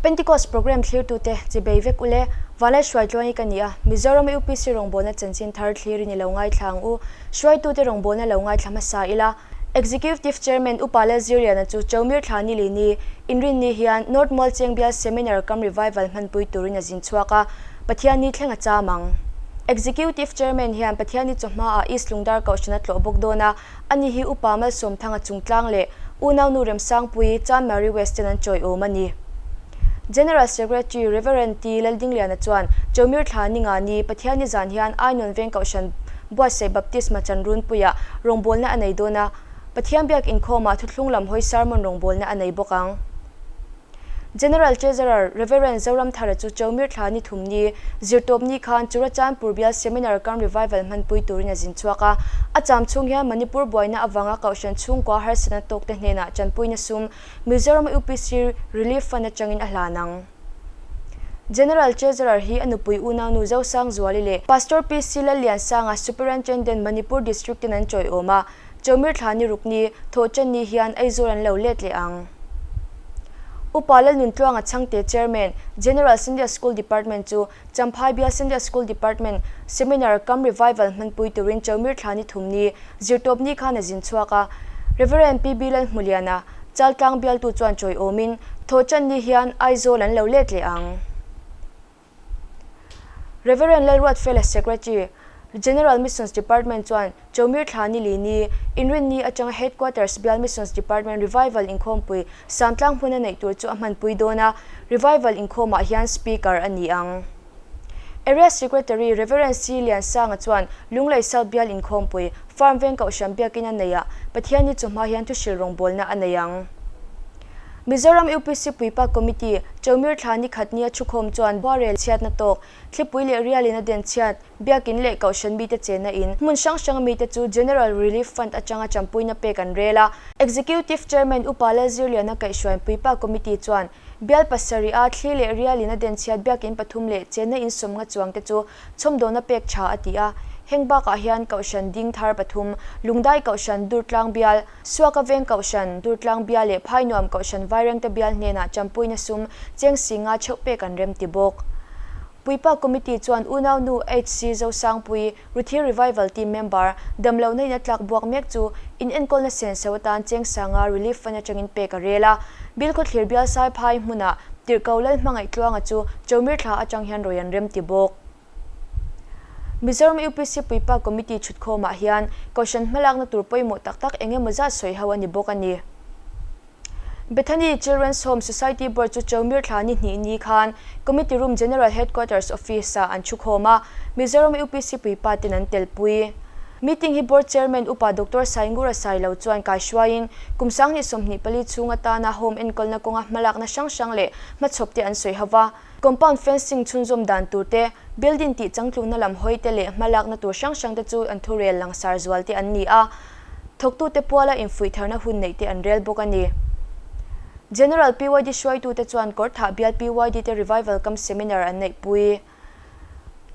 Pentecost Programme thlirtute chibei vek ule, Vanlai Hruaitluangi ka ni a, Mizoram UPC rawngbawlna chanchin thar thlirin i lo ngaithla ang u. Hruaitute rawngbawlna lo ngaithla hmasa ila. Executive Chairman Upa Lalzirliana chu Chomir thla ni li ni, Inrinni hian North Mualcheng Bial Seminar Cum Revival hmanpui turin a zin chhuak a, Pathianni thleng a cham ang. Executive Chairman hian Pathianni chawhmaah East Lungdar Kohhran a tlawh bawk dawn a, ani hi Upa Malsawmthanga chungtlang leh Unaunu Remsangpui, Chanmari West ten an chawiawm a ni. General Secretary Rev. T. Laldingliana chuan Chomir thla ni nga ni Pathianni zan hian Ainawn Veng Kohhran buatsaih Baptisma Chanrunpuiah rawngbawlna a nei dawn a, Pathian biak inkhawmah thuthlung lam hawi sermon rawngbawlna a nei bawk ang. General Treasurer Rev. Zoramthara chu Chomir thla ni thum ni Zirtawpni khan Churachandpur Bial Seminar cum Revival hmanpui turin a zin chhuak a, a cham chhung hian Manipur buaina avanga Kohhran chhungkua harsatna tawkte hnenah tanpuina sum Mizoram UPC Relief Fund atangin a hlan ang. General Treasurer hi a nupui unaunu Zosangzuali leh Pastor PC Lalliansanga Superintendent Manipur District ten an chawiawm a, Chawmir thla ni ruk ni, Thawhṭan ni hian Aizawl an lo let leh ang. Upa Lalnuntluanga Chhangte Chairman, General Sunday School Department chu Champhai Bial Sunday School Department Seminar cum Revival hmanpui turin Chawmir thla ni thum ni, Zirtawp ni khan a zin chhuak a. Rev. PB Lalhmuliana, Chaltlang bialtu chuan chawiawmin, Thawhṭan ni hian Aizawl an lo let leh ang. Rev. Lalruatfela Secretary, General Missions Department chuan Chawmir thla ni li ni, Inrinni atanga Headquarters Bial Missions Department Revival inkhawmpui Samtlang hmuna neih tur chu a hmanpui dawn a, Revival inkhawmah hian Speaker a ni ang. Area Secretary Rev. C. Liansanga chuan Lunglei South Bial inkhawmpui, Farm Veng Kohhran Biakin a nei a, Pathianni chawhma hian thuhril rawngbawlna a nei ang. Mizoram UPC Puipa Committee, Chawmir thla ni khat nia thukhawm chuan Buarel chhiatna tawk, thlipui leh rialin a den chhiat, Biakin leh Kohhran mite chenna in, hmun hrang hrang mite chu General Relief Fund atanga champuina pek an rel a. Executive Chairman Upa Lalzirliana kaihhruain Puipa Committee chuan Bial pasarih a thli leh rialin a denchhiat biakin pathum leh chenna in sawmnga chuang te chu chhawmdawna pek tha a ti a. Heng bakah hian Kohhran ding thar pathum, Lungdai Kohhran Durtlang Bial, Suaka Veng Kohhran Durtlang Bial leh Phainuam Kohhran Vairengte Bial hnenah champuina sum cheng singa theuh pek an rem ti bawk. Puipa Committee chuan unaunu HC Zosangpui, Ruthi Revival Team member, damlohna in a tlak buak mek chu in enkawlna senso atan Chengsanga Relief Fund atangin pek a rel a. Bilkhawthlir bial Saiphai hmunah Tirhko Lalhmangaih Tluanga chu Chomir thla atang hian rawi an rem ti bawk. Mizoram UPC Puipa Committee chhutkhawmah hian Kohhran hmalakna tur pawimawh tak tak eng emaw zat sawi ho a ni bawk a ni. Bethany Children's Home Society Board chu Chomir thla ni hnih ni khan Committee Room General Headquarters Office-ah an thukhawm a, Mizoram UPC puipa ten an telpui. Meeting hi Board Chairman Upa Doctor Saingura Sailo chuan kaihruaiin kum 2024 chhung atana home enkawlna kawnga hmalakna hrang hrang leh hmachhawp te an sawi ho va. Compound fencing chhunzawm dan tur te, building tih changtlukna lam hawi te leh hmalakna tur hrang hrang te chu an thurel langsar zual te an ni a. Thawktute puala infuih tharna hun neih te an rel bawk a ni. General PYD hruaitute chuan Kawrthah bial PYD te Revival Cum Seminar an neihpui.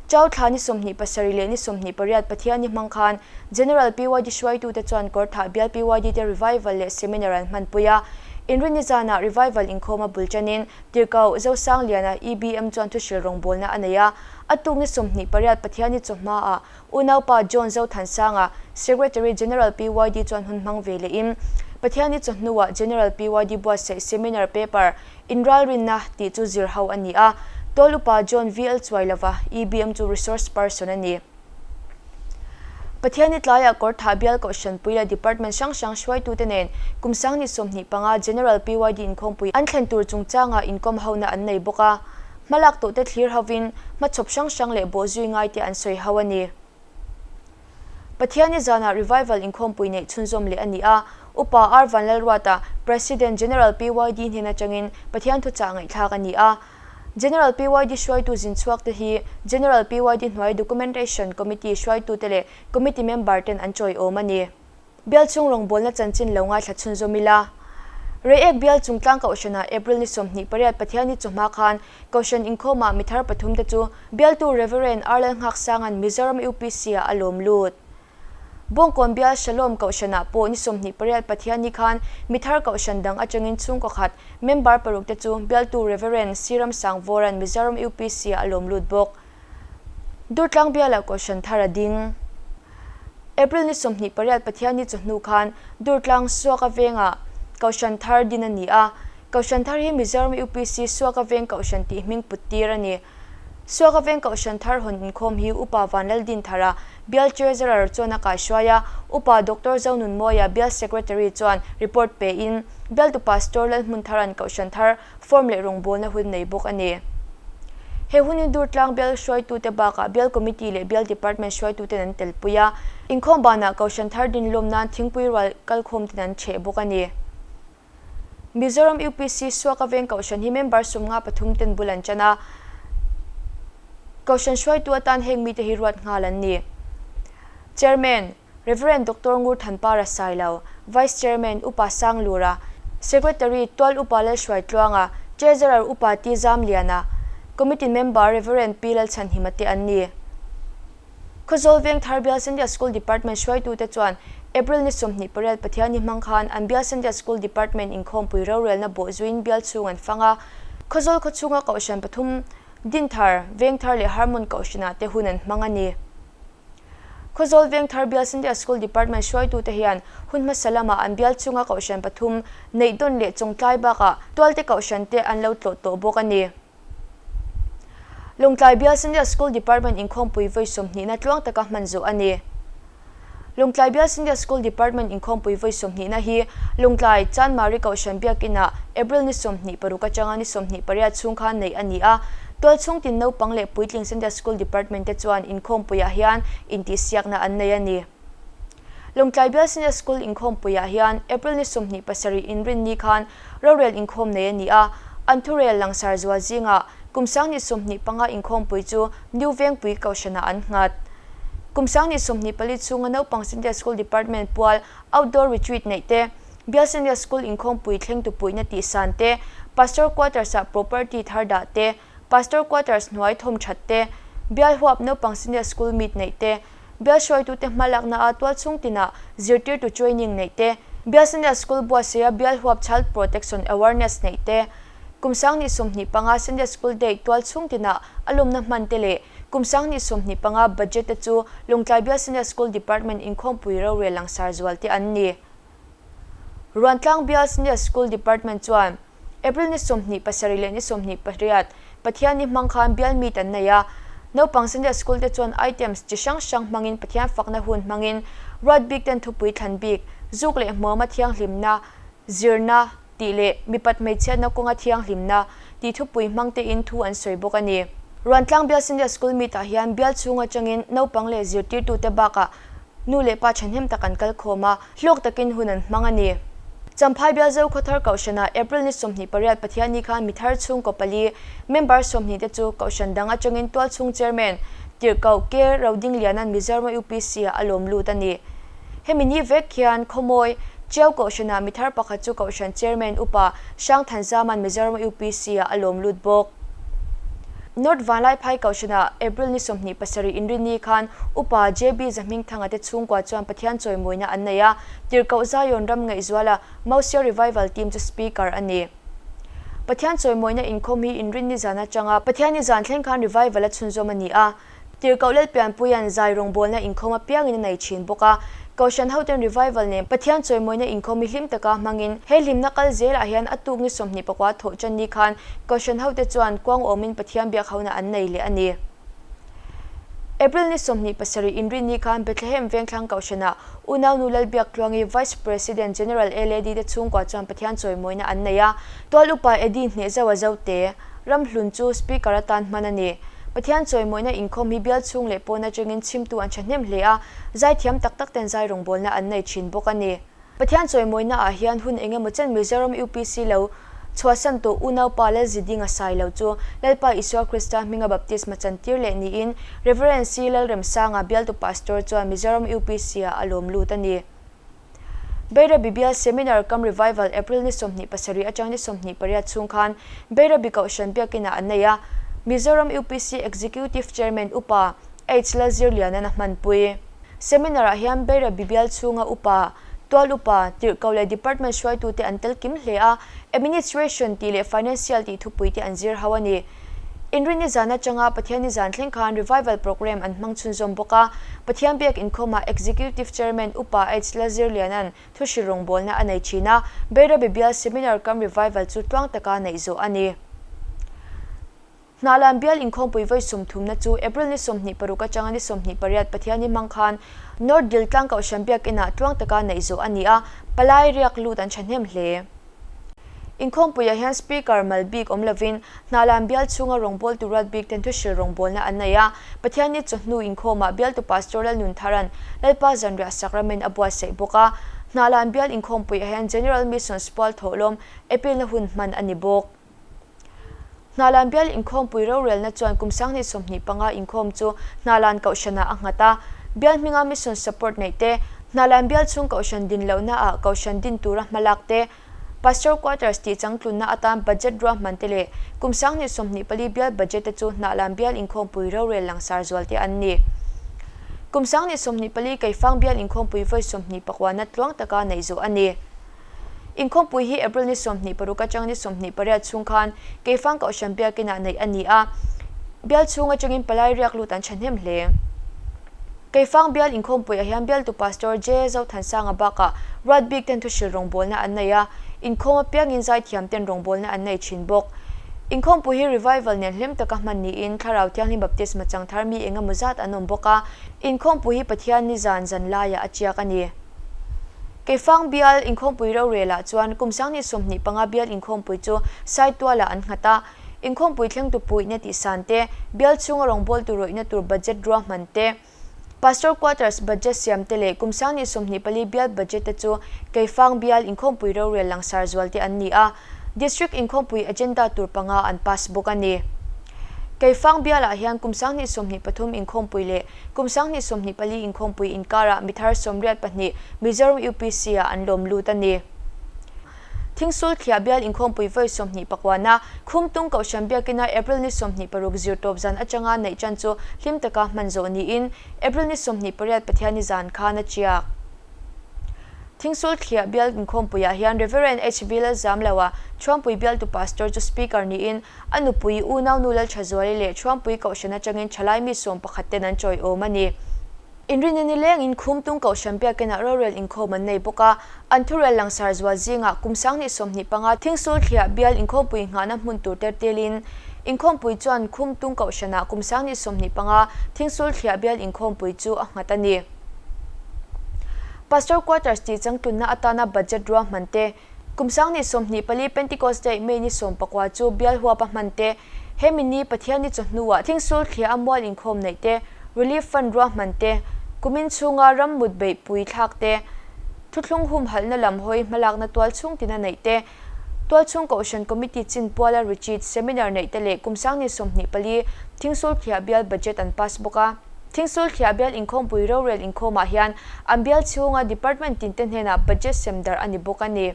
Chau thla ni 27 leh ni 28 Pathianni hmang khan General PYD hruaitute chuan Kawrthah bial PYD te Revival leh Seminar an hmanpui a. Inrinni zanah Revival inkhawma bul tanin Tirhkoh Zosangliana EBM chuan thuhril rawngbawlna a nei a. A tuk ni 28 Pathianni chawhmaah Unaupa John Zothansanga, Secretary General PYD chuan hun hmang ve lehin, Pathianni chawhnuah General PYD buatsaih Seminar Paper, Inralrinna, tih chu zir ho a ni a. Tual upa John VL Chuailova, EBM chu Resource Person a ni. Pathianni tlaiah Kawrthah Bial Kohhranpui leh Department hrang hrang hruaitute nen kum 2025 General PYD inkhawmpui an thlen tur chungchangah inkawm hona an nei bawk a. Hmalak tawhte thlir hovin hmachhawp hrang hrang leh bawhzui ngaite an sawi ho a ni. Pathianni zanah Revival inkhawmpui neih chhunzawm leh a ni a, Upa R Vanlalruata, President General PYD hnen atangin Pathian thuchah ngaihthlak a ni a. General PYD hruaitu zinchhuakte hi General PYD hnuai Documentation Committee hruaitute leh Committee member ten an chawiawm a ni. Bial chung rawngbawlna chanchin lo ngaithla chhunzawm ila. Reiek Bial chungtlang Kohhranah April ni 28 Pathianni chawhma khan Kohhran inkhawmah mi thar pathum te chu Bialtu Rev. R. Lalnghaksang'an Mizoram UPC-ah a lawm lut. Bawngkawn bial Shalom Kohhranah pawh ni 28 Pathianni khan mithar Kohhran dang atangin chhungkaw khat member paruk te chu bialtu Rev. Siram Sangvawra'n Mizoram UPC-ah a lawm lut bawk. Durtlang bialah Kohhran thar a ding. April ni 28 Pathianni chawhnu khan Durtlang Suaka vengah Kohhran thar din a ni a. Kohhran thar hi Mizoram UPC Suaka veng Kohhran tih hming put tir a ni. Suaka veng Kohhran thar hawn inkhawm hi Upa Vanlaldinthara, Bial Treasurer chuan a kaihruai a, Upa Doctor Zonunmawia, Bial Secretary chuan report pein, Bialtu Pastor Lalhmunthara'n Kohhran thar form leh rawngbawlna hun nei bawk a ni. He hun hi Durtlang Bial hruaitute bakah Bial Committee leh Bial Department hruaituten an telpui a, inkhawm banah Kohhran thar dinlawm nan thingpui rual kalkhawmten an chheh bawk a ni. Mizoram UPC Suaka Veng Kohhran hi member 53 ten bul an ṭan a, Kohhran hruaitu atan heng mite hi ruat nghal an ni. Chairman, Rev. Doctor Ngurthanpara Sailo, Vice Chairman, Upa Sanglura, Secretary, Tual Upa Lalhruaitluanga, Treasurer, Upa T Zamliana, Committee Member, Rev. Pi Lalchhanhima te an ni. Khawzawl Veng Thar Bial Sunday School Department hruaitute chuan April ni 28 Pathianni hmang khan an Bial Sunday School Department inkhawmpui rorelna bawh zuiin bial chhung an fang a. Khawzawl khawchhunga Kohhran pathum, Dinthar, Vengthar leh Harmon Kohhranah te hun an hmang a ni. Khawzawl Veng Thar Bial Sunday School Department hruaitute hian hun hmasa lamah an bial chhunga Kohhran pathum neih dawn leh chawngtlai bakah Tualte Kohhran te an lo tlawh tawh bawk a ni. Lawngtlai Bial Sunday School Department inkhawmpui vawi sawmhnihna tluang taka hman zawh a ni. Lawngtlai Bial Sunday School Department inkhawmpui vawi sawmhnihna hi Lawngtlai Chanmari Kohhran Biakinah April ni 26 atanga ni 28 chhung khan neih a ni a. Tualchhung tin naupang leh puitling Sunday School Department te chuan inkhawmpuiah hian intihsiakna an nei a ni. Lawngtlai Bial Sunday School inkhawmpuiah hian April ni 27 inrinni khan rorel inkhawm nei a ni a, an thurel langsar zual zingah kum 2025 inkhawmpui chu New Vengpui Kohhranah an nghat. Kum 2024 chhunga naupang Sunday School Department pual Outdoor Retreat neih te, Bial Sunday School inkhawmpui thlengtu puihna tihsan te, Pastor Quarters-ah property thar dah te, Pastor Quarters hnuai thawm that te, Bial huap naupang Sunday School meet neih te, Bial hruaitute hmalaknaa tualchhung tinah zirtirtu training neih te, Bial Sunday School buatsaia Bial huap Child Protection Awareness neih te, kum 2025 Sunday School Day tualchhung tinah a lawmna hman te leh kum 2025 Budget te chu Lawngtlai Bial Sunday School Department inkhawmpui rorel langsar zual te an ni. Ruantlang Bial Sunday School Department chuan April ni 27 leh ni 28 Pathianni hmang khan bial meet an nei a. Naupang Sunday School te chuan items chi hrang hrang hmangin Pathian fakna hun hmangin ruat bik ten thupui thlan bik, zuk leh hmuama thianghlimna, zirna tih leh mipat hmeichhiatna kawnga thianghlimna tih thupui hmang tein thu an sawi bawk a ni. Ruantlang Bial Sunday School meet ah hian bial chhung atangin naupang leh zirtirtute bakah Nu leh pa thahnem tak an kal khawm a, hlawk takin hun an hmang a ni. Champhai Bial Zokhawthar Kohhranah April ni 28 Pathianni khan mithar chhungkaw pali member 20 te chu Kohhran dang atangin Tualchhung Chairman Tirhkoh K Rodingliana'n Mizoram UPC-ah a lawm lut a ni. Hemi ni vek hian Khawmawi Chiau Kohhranah mithar pakhat chu Kohhran Chairman Upa Hrangthanzama'n Mizoram UPC-ah a lawm lut bawk. North Vanlaiphai Kohhranah April ni 27 inrinni khan Upa JB Zahmingthanga te chhungkua chuan Pathian chawimawina an nei a, Tirhkoh Zion ram ngaihzuala Mausia Revival Team chu Speaker a ni. Pathian chawimawina inkhawm hi inrinni zan atanga Pathianni zan thleng khan Revival a chhunzawm a ni a. Tirhkoh Lalpianpuia'n zai rawngbawlna inkhawm apiangin a nei thin bawk a. Kohhran hoten Revival nen Pathian chawimawina inkhawm hi hlim taka hmangin he hlimna kal zelah hian a tuk ni 24 thawh tan ni khan Kohhran hote chuan kuang awmin Pathian biak hona an nei leh a ni. April ni 27 inrinni khan Bethlehem Vengthlang Kohhranah Unaunu Lalbiaktluangi Vice President General LAD te chhungkua chuan Pathian chawimawina an nei a. Tual upa Eddie Hnehzoa Zote, Ramhlun chu Speaker atan hman a ni. Pathian chawimawina inkhawm hi bial chhung leh pawn atangin chhimtu an thahnem hle a, zaithiam tak tak ten zai rawngbawlna an nei thin bawk a ni. Pathian chawimawina ah hian hun engemaw chen Mizoram UPC lo chhuahsan tawh unaupa Lalzidinga Sailo chu Lalpa Isua Krista hminga baptisma chantir leh niin Rev. C. Lalremsanga bialtu Pastor chuan Mizoram UPC ah a lawm lut a ni. Bairabi Bial Seminar cum Revival April ni 27 atang ni 28 chhung khan Bairabi Kohhran Biakinah an nei a, Mizoram UPC Executive Chairman Upa H. Lalzirliana'n a hmanpui. Seminar-ah hian Bairabi bial chhunga upa, tual upa, tirhkoh leh department hruaitute an tel kim hle a, Administration tih leh Financial tih thupuite an zir ho a ni. Inrinni zan atanga Pathianni zan thleng khan Revival Programme an hmang chhunzawm bawk a, Pathian biak inkhawmah Executive Chairman Upa H Lalzirliana'n thuhrilh rawngbawlna a nei thin a, Bairabi bial Seminar cum Revival chu tluang taka neih zawh a ni. Hnahlan bial inkhawmpui vawi sawmthumna chu April ni 26 atanga ni 28 Pathianni hmang khan North Diltlang Kohhran Biakinah tluang taka neih zawh a ni a, palai riak lut an thahnem hle. Inkhawmpuiah hian Speaker mal bik awm lovin Hnahlan bial chhunga rawngbawltu ruat bik ten thuhrilh rawngbawlna an nei a, Pathianni chawhnu inkhawmah bialtu Pastor Lalnunthara'n Lalpa zanriah sakramen a buatsaih bawk a, Hnahlan bial inkhawmpuiah hian General Missions pual thawhlawm Appeal-na hun hman a ni bawk. Hnahlan bial inkhawmpui rorelna chuan kum 2025 inkhawm chu Hnahlan Kohhranah a nghat a. Bial hminga mission support neih te, Hnahlan bial chhung Kohhran din lohnaah Kohhran din tura hmalak te, Pastor Quarters tih changtlunna atan budget ruahman te leh kum 2024 bial budget te chu Hnahlan bial inkhawmpui rorel langsar zual te an ni. Kum 2024 Keifang bial inkhawmpui vawi 29 tluang taka neih zawh a ni. Inkhawmpui hi April ni 26 atang ni 28 chhung khan Keifang Kohhran Biakinah neih a ni a, bial chhung atangin palai riak lut an thahnem hle. Keifang bial inkhawmpuiah hian bialtu Pastor J. Zothansanga bakah ruat bik ten thuhrilh rawngbawlna an nei a, inkhawm apiangin zaithiam ten rawngbawlna an nei thin bawk. Inkhawmpui hi revival nen hlim taka hman niin Thlarau Thianghlim Baptisma changthar mi engemaw zat an awm bawk a, inkhawmpui hi Pathian ni zan zan laiah a tiak a ni. Keifang bial inkhawmpui rorelah chuan kum 2025 bial inkhawmpui chu Saitualah an nghat a, inkhawmpui thlengtu puihna tihsan te, bial chhunga rawngbawltu rawihna tur budget ruahman te, Pastor Quarters budget siam te leh kum 2024 bial budget te chu Keifang bial inkhawmpui rorel langsar zual te an ni a, District inkhawmpui agenda tur panga an pass bawk a ni. Keifang bialah hian kum 2023 inkhawmpui leh Kum 2024 inkhawmpui inkarah mi thar 82 Mizoram UPC-ah an lawm lut a ni. Thingsul thliah bial inkhawmpui vawi 29-a Khumtung Kohhran Biakina April ni 26 zirtawp zan atanga neih tan chu hlim taka hman zawh niin April ni 28 Pathianni zan khan a tiak. Thingsul thliah bial inkhawmpuiah hian Rev. HV Lalzamloa, Thuampui bialtu Pastor chu Speaker niin a nupui unaunu Lalthazuali leh Thuampui Kohhran atangin thalai mi sawm pakhat ten an chawiawm a ni. Inrinni nilengin Khumtung Kohhran biakinah rorel inkhawm an nei bawk a, an thurel langsar zual zingah kum 2025 Thingsul thliah bial inkhawmpui nghahna hmun tur ter telin inkhawmpui chuan Khumtung Kohhranah kum 2025 Thingsul thliah bial inkhawmpui chu a nghat a ni. Pastor Quarters tih changtlunna atana budget ruahman te, kum 2024 Pentecost Day May ni 19 chu bial huapa hman te, hemi ni Pathianni chawhnuah thingsul thliah a mual inkhawm neih te, Relief Fund ruahman te, kumin chhunga ram mut beihpui thlak te, thuthlung humhalhna lam hawi hmalakna tual chhung tina neih te, Tualchhung Kohhran Committee chin puala retreat, seminar neih te leh kum 2024 Thingsul thliah bial budget an pass bawk a. Thingsul thliah bial inkhawmpui rorel inkhawmah hian an bial chhunga department tinte hnenah budget sem darh a ni bawk a ni.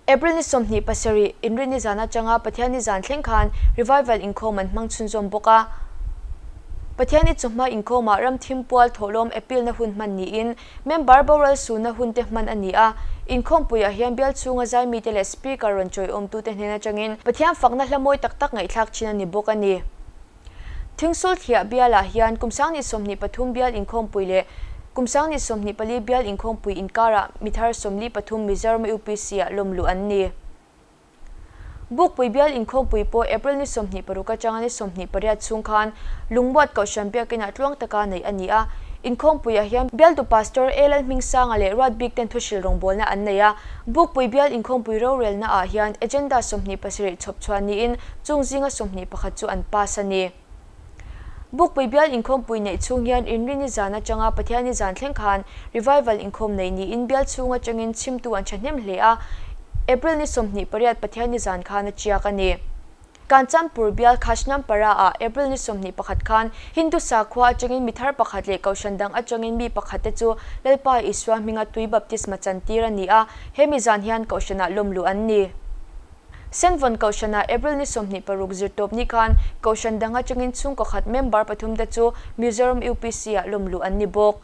April ni 27, Inrinni zan atanga Pathianni zan thleng khan revival inkhawm an hmang chhunzawm bawk a. Pathianni chawhma inkhawmah ramthim pual thawhlawm appeal na hun hman niin Member boral suhna hun te hman a ni a, inkhawmpuiah hian bial chhunga zaimite leh Speaker rawn chawiawmtute hnen atangin Pathian fakna hla mawi tak tak ngaihthlak thin a ni bawk a ni. Thingsul thliah bialah hian kum 2023 bial inkhawmpui leh kum 2024 bial inkhawmpui inkarah mithar 43 Mizoram UPC-ah lawmluh an ni. Bukpui bial inkhawmpui pawh April ni 26 atanga ni 28 chhung khan Lungmuat Kohhran Biakinah tluang taka neih a ni a. Inkhawmpuiah hian bialtu Pastor A Lalhmingsanga leh Ruat bik ten thuhrilh rawngbawlna an nei a. Bukpui bial inkhawmpui rorelnaah hian agenda 27 chhawp chhuah niin chung zinga 21 chu an pass a ni. Bukpui bial inkhawmpui neih chhung hian Inrinni zan atanga Pathianni zan thleng khan revival inkhawm neih niin bial chhung atangin chhimtu an thahnem hle a, April ni 28 Pathianni zan khan a tiak a ni. Kanchanpur bial Khashnampara-ah April ni 21 khan Hindu sakhua atangin mi thar pakhat leh kohhran dang atangin mi pakhat te chu Lalpa Isua hminga tui baptisma chantir a ni a, hemi zan hian kohhranah lawmluh an ni. Senvawn Kohhranah April ni 26 zirtawp ni khan Kohhran dang atangin chhungkaw khat member pathum te chu Mizoram UPC-ah lawmluh an ni bawk.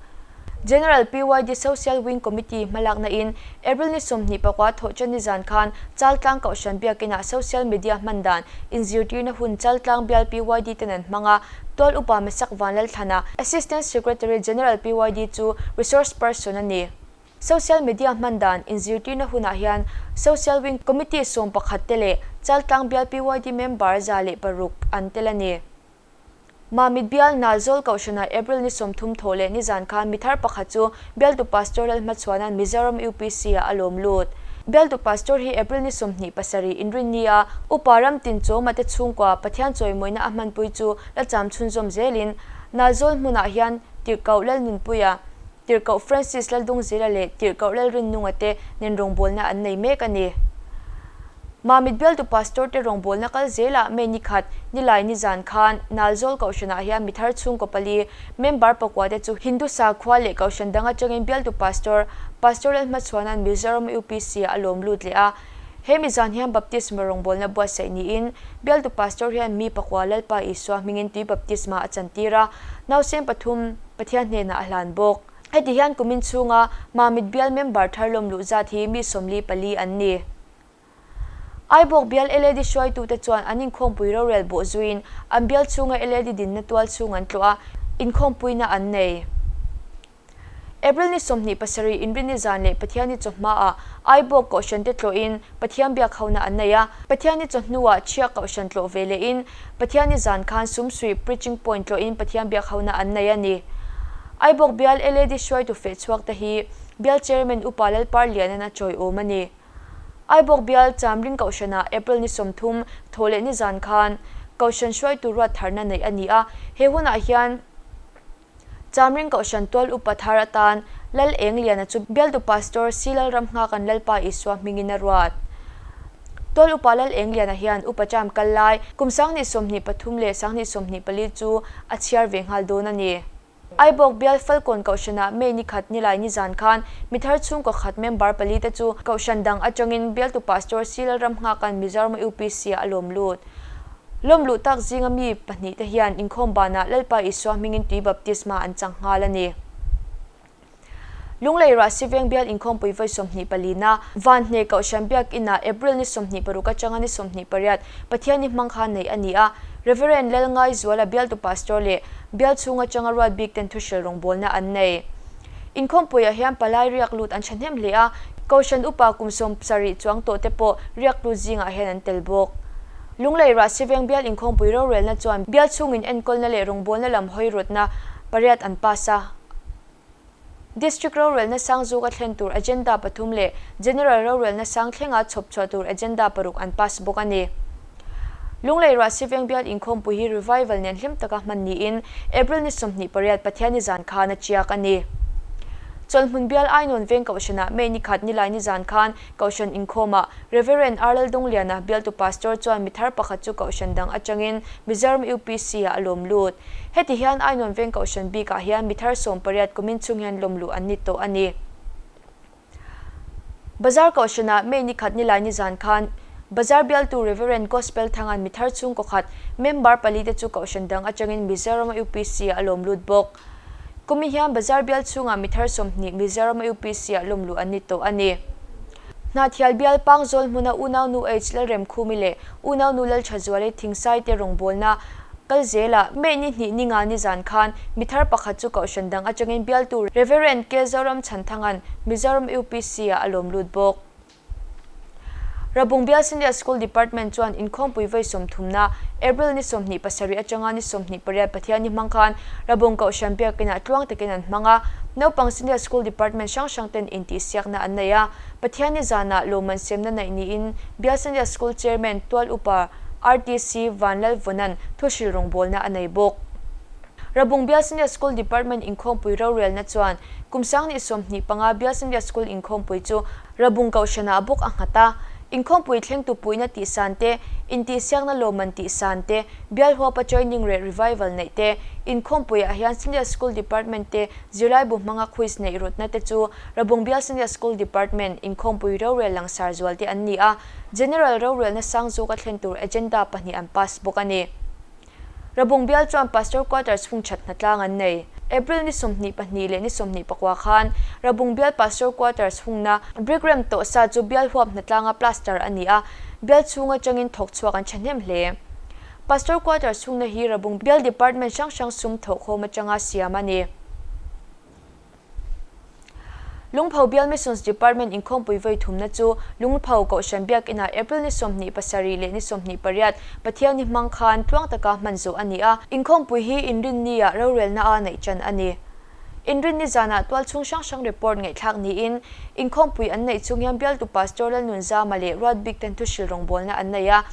General PYD Social Wing Committee hmalakna in April ni 24 thawhṭan nizan khan Chaltlang Kohhran Biakinah Social Media hman dan inzirtirna hun Chaltlang bial PYD ten an hmang a, Tual Upa Mesak Vanlalthlana, Assistant Secretary General PYD chu Resource Person a ni. Social Media hman dan inzirtirna hunah hian Social Wing Committee 11 te leh Chaltlang bial PYD member 106 an tel a ni. Mamit bial Nalzawl Kohhranah April ni 30 thawh leh nizan khan mi thar pakhat chu bialtu Pastor Lalhmachhuana'n Mizoram UPC-ah a lawm lut. Bialtu Pastor hi April ni 27 inrinni a Upa Ramtinchawma te chhungkua Pathian chawimawina a hmanpui chu la cham chhunzawm zelin Nalzawl hmunah hian Tirhkoh Lalnunpuia, Tirhkoh Francis Laldungzela leh Tirhkoh Lalrinnunga te nen rawngbawlna an nei mek a ni. Mamit bialtu Pastor te rawngbawlna kal zelah May ni khat, Nilai nizan khan Nalzawl Kohhranah hian mi thar chhungkaw pali, member pakua te chu Hindu sakhua leh Kohhran dang atangin bialtu Pastor, Pastor Lalhmachhuana'n Mizoram UPC-ah a lawm lut leh a. He mi zan hian Baptisma rawngbawlna buatsaih niin bialtu Pastor hian mi pakua Lalpa Isua hmingin tui baptisma a chantir a, nausen pathum, Pathian hnenah a hlan bawk. Heti hian kumin chhunga Mamit bial member thar lawm luh zat hi mi 44 an ni. Aibawk bial LAD hruaitute chuan an inkhawmpui rorel bawh zuiin an bial chhunga LAD dinna tual chhung an tlawh a, inkhawmpuina an nei. April ni 27 Inrinni zan leh Pathianni chawhmaah Aibawk Kohhran te tlawhin Pathian biak hona an nei a, Pathianni chawhnuah Chhiak Kohhran tlawh ve lehin Pathianni zan khan Sumsuih Preaching Point tlawhin Pathian biak hona an nei a ni. Aibawk bial LAD hruaitu feh chhuak te hi Bial Chairman Upa Lalpar Lianan a chawiawm a ni. Aibawk bial Chamring Kohhranah April ni 30 thawh leh ni zan khan Kohhran hruaitu ruat tharna neih a ni a, he hunah hian Chamring Kohhran tual upa thar atan Lal Eng Liana chu bialtu Pastor C Lalram Nghaka'n Lalpa Isua hmingin a ruat. Tual upa Lal Eng Liana hian upa cham kal lai kum 2023 leh 2024 chu a chhiar ve nghal dawn a ni. Aibawk bial Falkawn Kohhranah May ni khat nilai nizan khan mi thar chhungkaw khat member pali te chu Kohhran dang atangin bialtu Pastor C Lalram Nghaka'n Mizoram UPC-ah a lawm lut. Lawm luh tak zinga mi pahnih te hian inkhawm banah Lalpa Isua hmingin tui baptisma an chang nghal a ni. Lunglei Rahsiveng bial inkhawmpui vawi 24 na Vanhne Kohhran Biakinah April ni 26 atanga ni 28 Pathianni hmang khan neih a ni a. Reverend Lalngaizuala bialtu pastor leh bial chhung atanga ruat bik ten thuhrel rawngbawlna an nei. Inkhawmpuiah hian palai riak lut an thahnem hle a, Kohhran upa kum 70 chuang tawh te pawh riak lut zingah hian an tel bawk. Lunglei Rahsiveng bial inkhawmpui rorelna chuan bial chhungin enkawlna leh rawngbawlna lam hawi rawtna pariat an pass a. District rorelna sang zawka thlen tur agenda pathum leh General rorelna sang thlenga chhawp chhuah tur agenda paruk an pass bawk a ni. Lunglei Rahsiveng bial inkhawmpui hi revival nen hlim taka hman niin April ni 28 Pathianni zan khan a chiak a ni. Chawlhmun bial Ainawn veng Kohhranah May ni khat nilai ni zan khan Kohhran inkhawmah Reverend R Laldungliana bialtu pastor chuan mi thar pakhat chu Kohhran dang atangin Mizoram UPC-ah a lawm lut. Heti hian Ainawn veng Kohhran bikah hian mi thar 18 kumin chhung hian lawm luh an ni tawh a ni. Bazar Kohhranah May ni khat nilai ni zan khan Bazar bialtu Reverend Gospel Thanga'n mi thar chhungkaw khat member pali te chu Kohhran dang atangin Mizoram UPC-ah a lawm lut bawk. Kumi hian Bazar bial chhungah mi thar 20 Mizoram UPC-ah lawm luh an ni tawh a ni. Hnahthial bial Pangzawl hmuna Unaunu H Lalremkhumi leh Unaunu Lalthazuali Thingsai te rawngbawlna kal zelah May ni hnih ni nga ni zan khan mi thar pakhat chu Kohhran dang atangin bialtu Reverend K Zoram Chhanthanga'n Mizoram UPC-ah a lawm lut bawk. Rabung Bial Senior School Department chuan inkhawmpui vawi 30 na April ni 27 atanga ni 28 Pathianni hmang khan Rabung Kohhran Biakinah tluang takin an hmang a, naupang Senior School Department hrang hrang ten intihsiakna an nei a. Pathianni zanah lawmman semna neih niin Bial Senior School Chairman Tual Upa RTC Vanlalvawnan thuhril rawngbawlna a nei bawk. Rabung Bial Senior School Department inkhawmpui rorelna chuan kum 2025 Bial Senior School inkhawmpui chu Rabung Kohhranah bawk a nghat a. Inkhawmpui thlengtu puihna tihsan te, intihsiakna lawmman tihsan te, bial huapa training leh revival neih te, inkhawmpuiah hian Senior School Department te zirlaibu hmanga quiz neih rawtna te chu Rabung Bial Senior School Department inkhawmpui rorel langsar zual te an ni a, General rorelna sang zawka thlen tur agenda pahnih an pass bawk a ni. Rabung Bial chuan Pastor Quarters hung that hnatlang an nei. April ni 22 leh ni 24 khan Rabung Bial Pastor Quarters hungna brick rem tawh sa chu bial huap hnatlanga plaster a ni a, bial chhung atangin thawk chhuak an thahnem hle. Pastor Quarters hungna hi Rabung Bial Department hrang hrang sum thawhkhawm atanga siam a ni. Lungpho Bial Missions Department inkhawmpui vawi thumna chu Lungpho Kohhran Biakinah April ni 27 leh ni 28 Pathianni hmang khan tluang taka hman zawh a ni a. Inkhawmpui hi Inrinni-ah rorelna a neih ṭan a ni. Inrinni zanah tualchhung hrang hrang report ngaihthlak niin inkhawmpui an neih chung hian bialtu Pastor Lalnunzama leh Ruatbik ten thuhril rawngbawlna an nei a.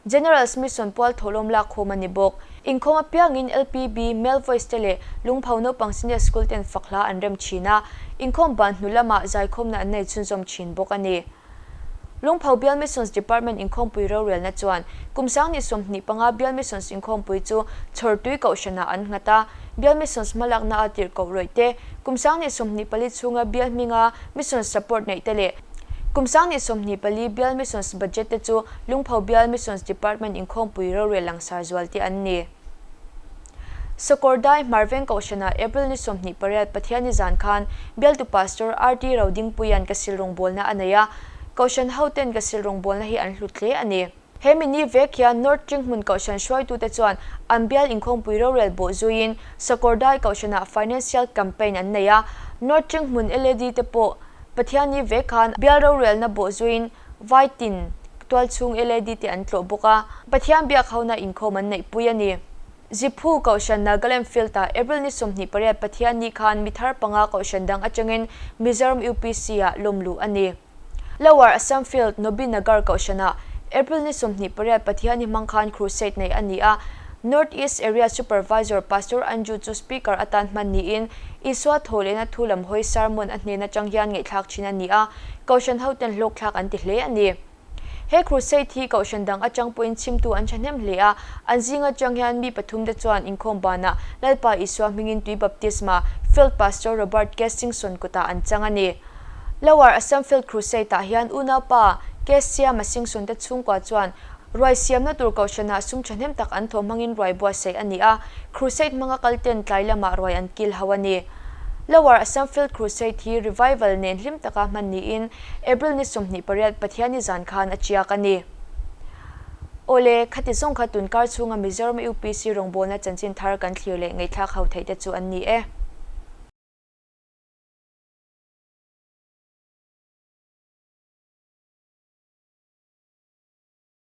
General Smithson pual thawhlawm lakkhawm a ni bawk. Inkhawm apiangin LPB, Male Voice te leh Lungpho naupang Senior School ten fak hla an rem thin a, inkhawm ban hnu lamah zaikhawmna an nei chhunzawm thin bawk a ni. Lungpho Bial Missions Department inkhawmpui rorelna chuan kum 2025 Bial Missions inkhawmpui chu Chhawrtui Kohhranah an nghat a, Bial Missions hmalakna a tirh koh rawih te, kum 2024 chhunga Bial hminga Missions support neih te leh Kum 2024 Bial Missions budget te chu Lungpho Bial Missions Department inkhawmpui rorel langsar zual te an ni. Sakawrdai Hmarveng Kohhranah April ni 28 Pathianni zan khan Bialtu Pastor RT Rodingpuia'n ka sil rawngbawlna a nei a, Kohhran hoten ka sil rawngbawlna hi an hlut hle a ni. He mini vek hian North Ṭinghmun Kohhran hruaitute chuan an bial inkhawmpui rorel bawh zuiin Sakawrdai Kohhranah Financial Campaign an nei a, North Ṭinghmun LAD te pawh Pathianni vek khan bial rorelna bawh zuiin Vaitin tualchhung LAD te an tlawh bawk a, Pathian biak hona inkhawm an neihpui a ni. Ziphu Kohhran Nagaland Field-ah April ni 28 Pathianni khan mi thar panga Kohhran dang atangin Mizoram UPC-ah lawmluh a ni. Lower Assam Field Nobi Nagar Kohhranah April ni 28 Pathianni hmang khan crusade neih a ni a, North East Area Supervisor Pastor Anju chu Speaker atan hman niin Isua thaw lehna thu lam hawi sermon a hnen atang hian ngaihthlak thin a ni a, Kohhran hoten hlawkthlak an ti hle a ni. He crusade hi Kohhran dang atang pawhin chhimtu an thahnem hle a, an zing atang hian mi pathum te chuan inkhawm banah Lalpa Isua hmingin tui baptisma Field Pastor Robert K. Singson kutah an chang a ni. Lower Assam Field Crusade-ah hian unaupa K. Siama Singson te chhungkua chuan ruai siamna tur Kohhranah sum thahnem tak an thawh hmangin ruai buatsaih a ni a, Crusade hmanga kalten tlai lamah ruai an kil ho a ni. Lower Assam Field Crusade hi revival nen hlim taka hman niin April ni 28 Pathianni zan khan a tiak a ni. Awle, khati zawng kha tunkar chhunga Mizoram UPC rawngbawlna chanchin thar kan thlir leh ngaihthlak ho theih te chu an ni e.